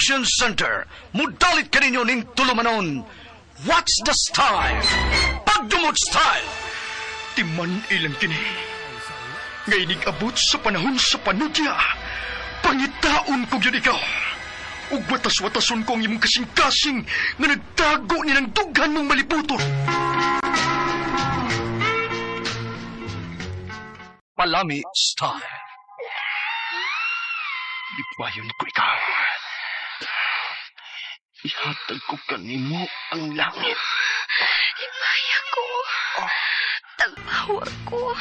Production Center. Mudalit kaninyo ning tulumanon. What's the style? Pagdumot style! Timan ilang kini. Nga inig-abot sa panahon sa panudya. Pangitaon ko gyud ikaw. Ug watas-watason ko ang imong kasing-kasing nga nagtago ni ng dughan mong malibuton. Palami style. Lipayon ko ikaw. Ihatag ko kanimo ang langit. Lipay ko. Tagbawa ko.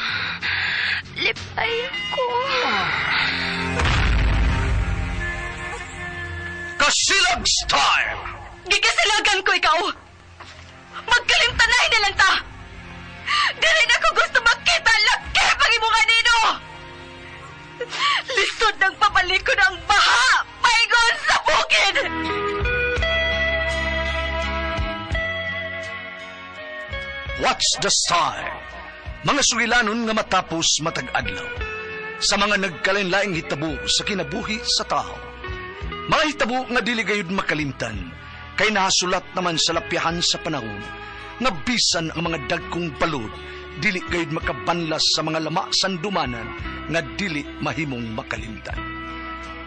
Lipay ko. Kasilag style! Gikasilagan ko ikaw. Magkalimtanay na lang ta. Dili na ko gusto makita laki pag imong anino. Lisod ng pabalik ko ng baha. Paingon sa bukid. What's the style? Mga sugilanon nga matapos matag-adlaw. Sa mga nagkalain-laing hitabo sa kinabuhi sa tao. Mga hitabo nga dili gayud makalimtan, kay nahasulat naman sa lapyahan sa panahon, nga bisan ang mga dagkong balod, dili gayud makabanlas sa mga lama sandumanan nga dili mahimong makalimtan.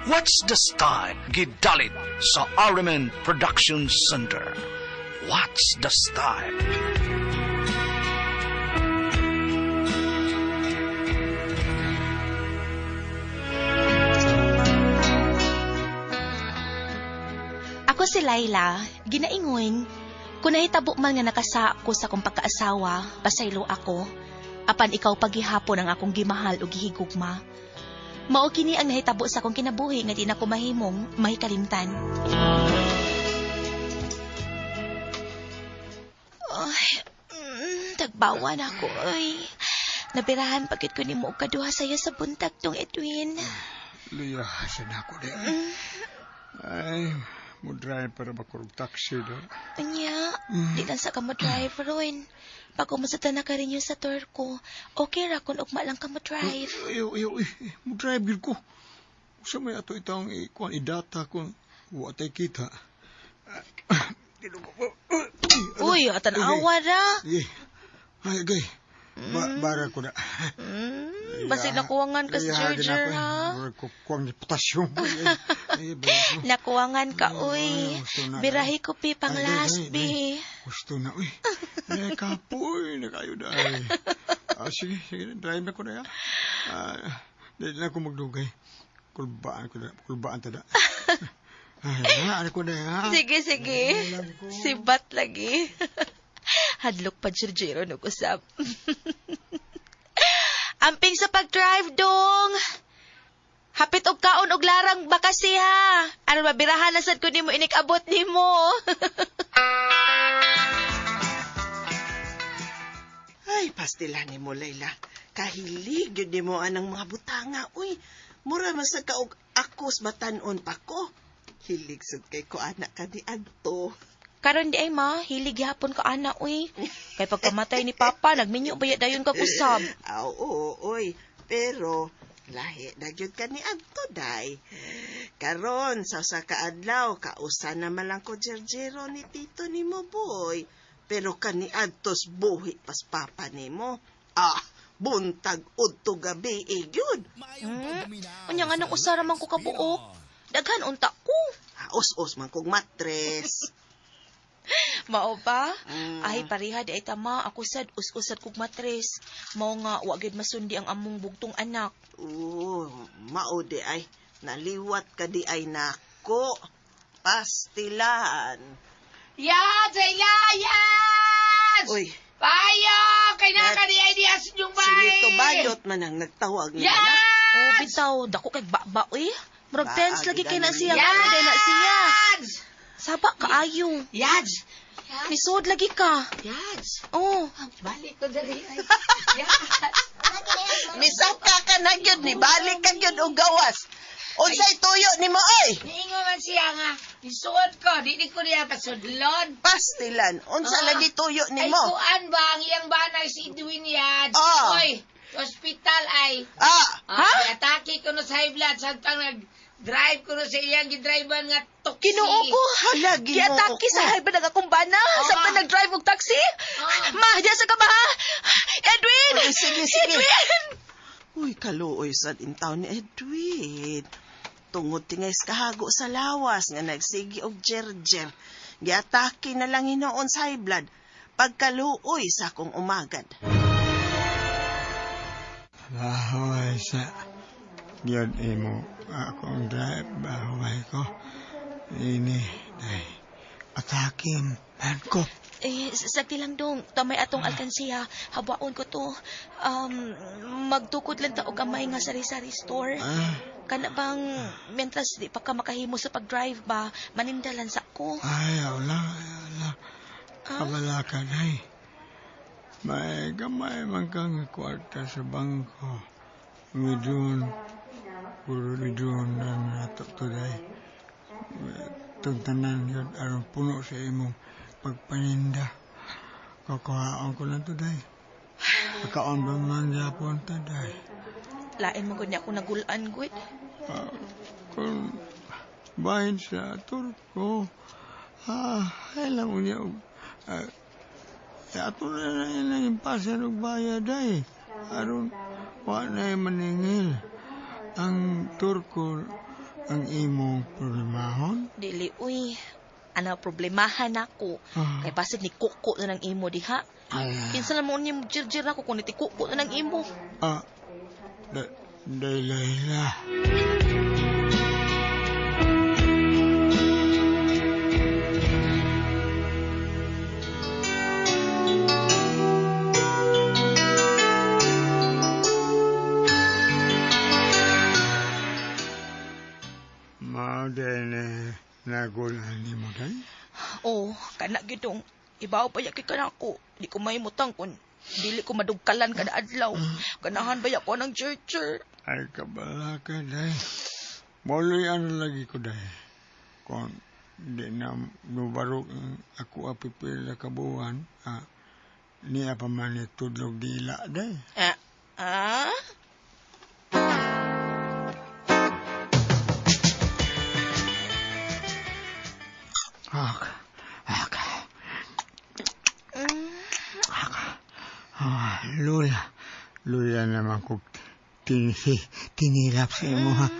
What's the style? Gidalit sa RMN Production Center. What's the style? Ako si Laila, ginaingon, kung nahitabo man nga nakasa ko sa akong pagkaasawa, pasaylo ako, apan ikaw paghihapon ang akong gimahal o gihigugma. Mao kini ang nahitabo sa akong kinabuhi nga di na ko mahimong mahikalimtan. Ay, tagbawan ako, oy. Nabirahan pagit ko nimo og kaduha sayo sa buntag tong Edwin. Luya, sa nako di. Ay, mo drive para makurog taxi do. Unya, di lang sa ka mo drive ron. Pag umusata na ka rin yun sa tour ko, okay ra kung ugma lang ka mo drive. Ayo, ayo, mo drive gyud ko. Usa may ato itong ikuan idata kung wa tay kita. Uy, atan-awa ra. Ay, gay. Bara ko na. Basig nakuwangan ka sa charger, ha? Kuwang ni potassium. Nakuwangan ka, uy. Birahi ko, pi, pang last, bi. Gusto na, uy. Ay, kapoy na kayo na. Sige, sige, drive na ko na, ya. Dili na ko magdugay. Kulbaan ko na, kulbaan tada. Ay, ano ko na, ya. Sige, sige. Sibat lagi. Hadlok pa, Jerjero, no usap. Amping sa pag-drive, dong. Hapit og kaon og larang bakasi, ha. Aron mabirahan na sad ko nimo inikabot nimo. Ay, pastilan ni mo, Layla. Kahilig yun nimo anang mga butanga. Uy, mura man sa kaog akos matan-on pa ko. Hilig sad kay ko anak ka ni Anto. Karon di ay ma, hilig gihapon ka ana uy. Kay pagkamatay ni Papa, nagminyo ba dayon kag usab? Aw, oo, uy. Pero lahi na gyud ka ni Anto day. Karon sa usa ka adlaw, kausa na man lang ko jerjero ni tito nimo boy. Pero kani Antos buhi pas papa nimo. Ah, buntag udto gabi eh, gyud. Unya nga nang usara man ko kabuok. Daghan unta ko. Os-os man kog matres. Mao ba? Ay pareha di ay tama ako sad us-usad kog matres. Mao nga wa gyud masundi ang among bugtong anak. Oo, mao di ay naliwat ka di ay nako. Pastilan. Yan, Zayla! Yan! Uy. Payo! Kay na ka di ay diya sa inyong bahay! Sige, bayot man ang nagtawag niya. Yan! Oh, bitaw, dako kay baba uy. Murag tense lagi kay na siya. Ano day na siya? Saba kaayo. Yads! Nisod lagi ka. Yads! Oh. Balik ko dali ay. Yads! Misaka ka na gyud ni balik ka gyud og gawas. Unsay tuyo nimo oy? Niingon man siya nga, isuot ko, di ko niya pasudlon. Pastilan, unsa lagi tuyo nimo? Ay kuan ba ang iyang banay si Edwin Yads? Ah. Oy, hospital ay. Ah. Ha? Atake ko no sa high blood, samtang Drive ko no sa iyang gidrivean nga taxi. Ginoo ko. Hala, Ginoo Giatake ko. sa high blood ang akong bana. Ah. Samtang nag-drive og taxi. Ah. Ma, diyan sa ka ba ha? Edwin! Ay, sige, sige. Edwin! Uy, kaluoy sad in town ni Edwin. Tungod tingay sa kahago sa lawas nga nagsigi og jerjer. Giatake na lang hinoon sa high blood. Pagkaluoy sa akong umagad. Bahoy sa yun imo akong drive bahoy ko. Ini day atake man ko. Eh, sagdi lang dong. Tamay atong alkansiya. Habaon ko to. Magtukod lang ta og gamay nga sari-sari store. Ah, Kana bang mientras di pa ka makahimo sa pag-drive ba, manindalan sa ko. ay, wala, wala. Ah? Kabala ka day. May gamay man kang kwarta sa bangko. Midun, puro midun na nato today. Tuntanan yun aron puno sa imong pagpaninda. Kukuhaan ko lang today. Pagkaon ba man yapon today. Lain mo gud niya ako nagulan, gud. Ah, kung bahin sa turko, ah, alam mo niya, ah, ato na na ilang impasan og bayad ay. Aron, wa na maningil. Ang turko, ang imong problemahon. Dili, uy. Ana problemahan nako. Ah. Kay basig ni kuko na ng imo diha. Ay, Kinsa lang mo niya jirjir ako kung nitikuko na ng imo. ah, da, Daylayla. Mao din eh, nagulan ni mo day? Oh, kana gidong. Ibaw pa yaki ka nako. Di ko mahimutang kun dili ko madugkalan kada adlaw. Ganahan ba ko ng jirjir? Ay, kabala ka, day. Moloy ano lagi ko, day. Kung di na nubarok ang ako apipila kabuhan, ah, niya pa man ni tudlog dila, day. Ah, ah? Ak, ak, Mm, ah, lula. Lula naman ko tin, tinilap sa imo, ha.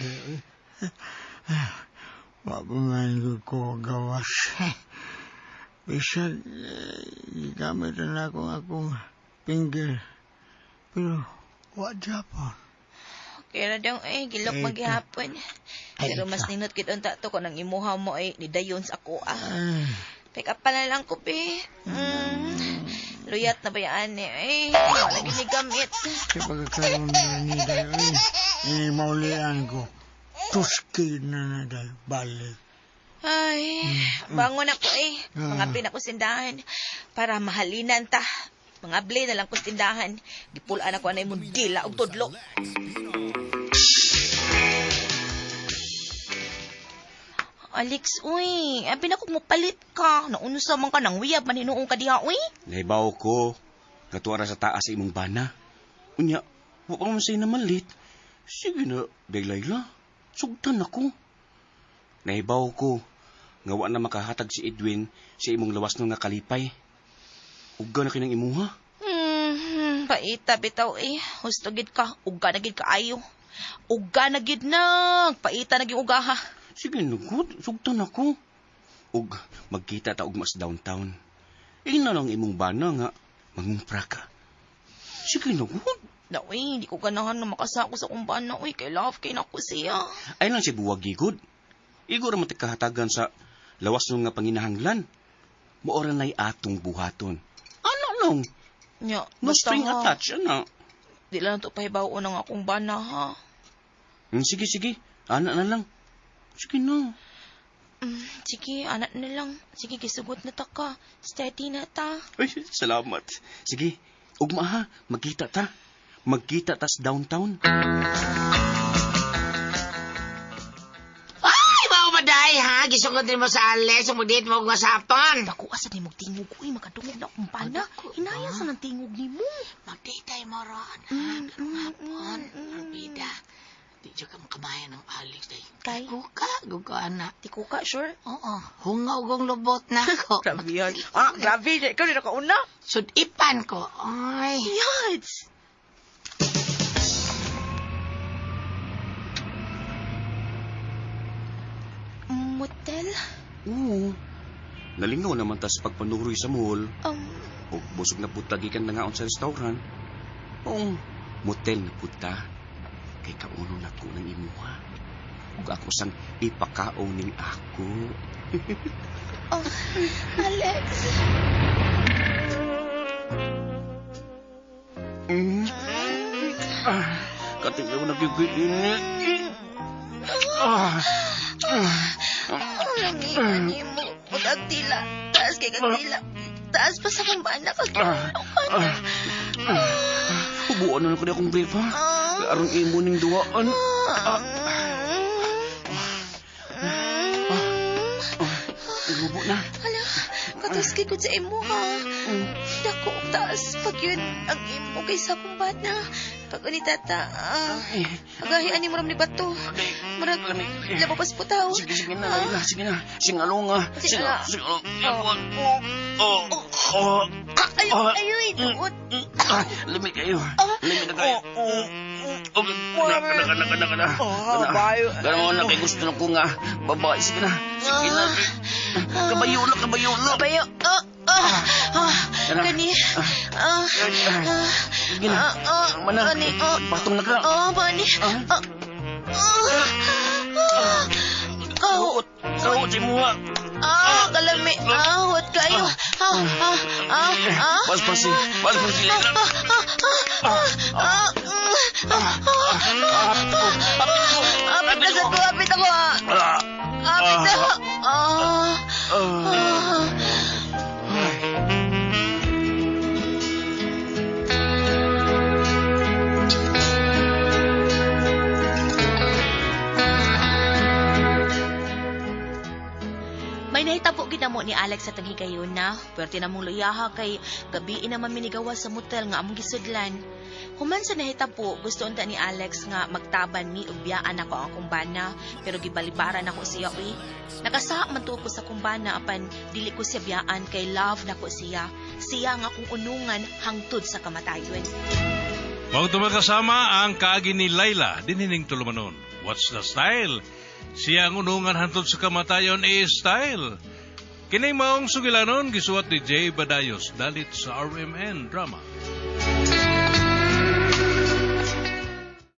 Day, ah, wa pa man gud ko gawas. Bisag, eh, gigamit na ako ang akong finger. Pero, wa japon. Kaya na daw eh, gilok Ay, maghihapon. Ay, Pero mas ika. ninot gid unta to kung ang imuha mo ay nidayon sa ako ah. Ay, Pick up pa na lang ko, be. Mm. Luyat na ba yan eh? Ay, wala ginigamit. sa pagkakaroon na ni dayo, eh, eh, maulian ko. Tuski na na dayo, balik. Ay, bangon ako eh. Ah. Mga pin ako sindahan. Para mahalinan ta. Mga ble na lang ko tindahan. Gipulaan ako anay mong dila og tudlo. Alex, uy, abi na kung mopalit ka. Naunsa man ka nang wiyab man hinuon ka diha, uy. Nahibaw ko, nga tuwa ra sa taas sa imong bana. Unya, wa pa man sa'yo namalit. Sige na, Daylayla, sugtan ako. Nahibaw ko, nga wa na makahatag si Edwin sa imong lawas nga kalipay. Uga na kinang imuha. Paita bitaw eh. Husto gid ka, uga na gid kaayo. Uga na gid nang, paita na gid uga ha. Sige na, good, sugtan ako. Ug magkita ta og mas downtown. Ina lang imong bana nga, mangumpra ka. Sige na, good. Na uy, hindi ko ganahan na makasako sa akong bana uy, kay love kay nako siya. Ay lang si buwag gigod. Igo ra man kahatagan sa lawas nung nga panginahanglan. Maora na'y atong buhaton. Ano lang? Nya, No basta string ha, attached, ana. Di lang to pahibaw ng akong bana ha. Sige, sige. Ana na lang. Sige na. Sige, anak na lang. Sige, gisugot na ta ka. Steady na ta. Ay, salamat. Sige, ugma ha. Magkita ta. Magkita ta sa downtown. Ay, mao ba day ha? Gisugod din mo sa Alex, sumudit mo og masapan. Dako asa ni mong tingog uy, makadungog na akong bana. Hinaya sa nang tingog nimo. Magditay mo ron. Ha? Pero hapon, Arbida. Di siya ka makamayan ng Alex day. Kay? Kuka, gugo ana. Di ko ka, sure? Oo, hungaw kong lubot na ako. Grabe yan. Ah, grabe. Ikaw rin nakauna. Sudipan ko. Ay. Yads! Motel? Oo. Nalingaw naman tas pagpanuroy sa mall. Um, O busog na puta gikan na ngaon sa restaurant. Oo, motel na puta. Kay kauno na ko ng imuha. Ug ako sang ipakaon ning ako. Oh, Alex. Mm. Ah, katingin mo nagigiinit. Ah, Ang lami mo. Putag tila. Taas kay kag tila. Taas pa sa kong bana kag ah, ah, ah. Ubuan na lang ko na akong brief, ha? Ah. Aron imo ning duwaan. Ah. Irubo na. Hala, katas kay ko sa imo ha. Dako og taas pag yun ang imo kay sa akong bana. Pag ni tata, ah, agahi ani mo ram ni bato. Murag labapas po tao. Sige, sige na, Laila. Sige na. Singalong, ah. Sige na. Singalong. Oh, oh, oh. Ah, ay, ay, duot. Ah, lamig kayo. Lamig na kayo. Oh, kana, kana, kana, kana, kana. Oh, Kana. bayo. Kana mo na kay gusto na ko nga. Babae, sige na. Sige na. Kabayo na, kabayo na. Bayo, ah, ah, ah, Kana. kani, ah, ah, Sige na. ah, ah, Mana. kani, ah, Patong na ka. ah, bani, ah, ah, ah, ah, Kaot. Kaot sa imuha. ah, kalami, ah, wat kayo, ah, ah, ah, ah, Paspas eh. Paspas eh. ah, ah, ah, ah, ah, ah, ah, apit na sa ko, apit ako, ah, Ah, apit na, ah, ah. ah. May nahitabo ginamo ni Alex sa tanghigayon na. Pwerte na mong luyaha kay gabi naman minigawa sa motel nga among gisudlan. Human sa nahitabo, gusto unta ni Alex nga magtaban mi ug biyaan ako ang akong bana, pero gibalibaran ako siya uy. Nakasaha man tuod ko sa akong bana apan dili ko siya biyaan kay love nako siya. Siya ang akong unungan hangtod sa kamatayon. Mao kasama ang kaagi ni Laila, dinining tulumanon. What's the style? Siya ang unungan hantod sa kamatayon is style. Kini maong sugilanon gisuwat ni Jay Badayos dalit sa RMN Drama.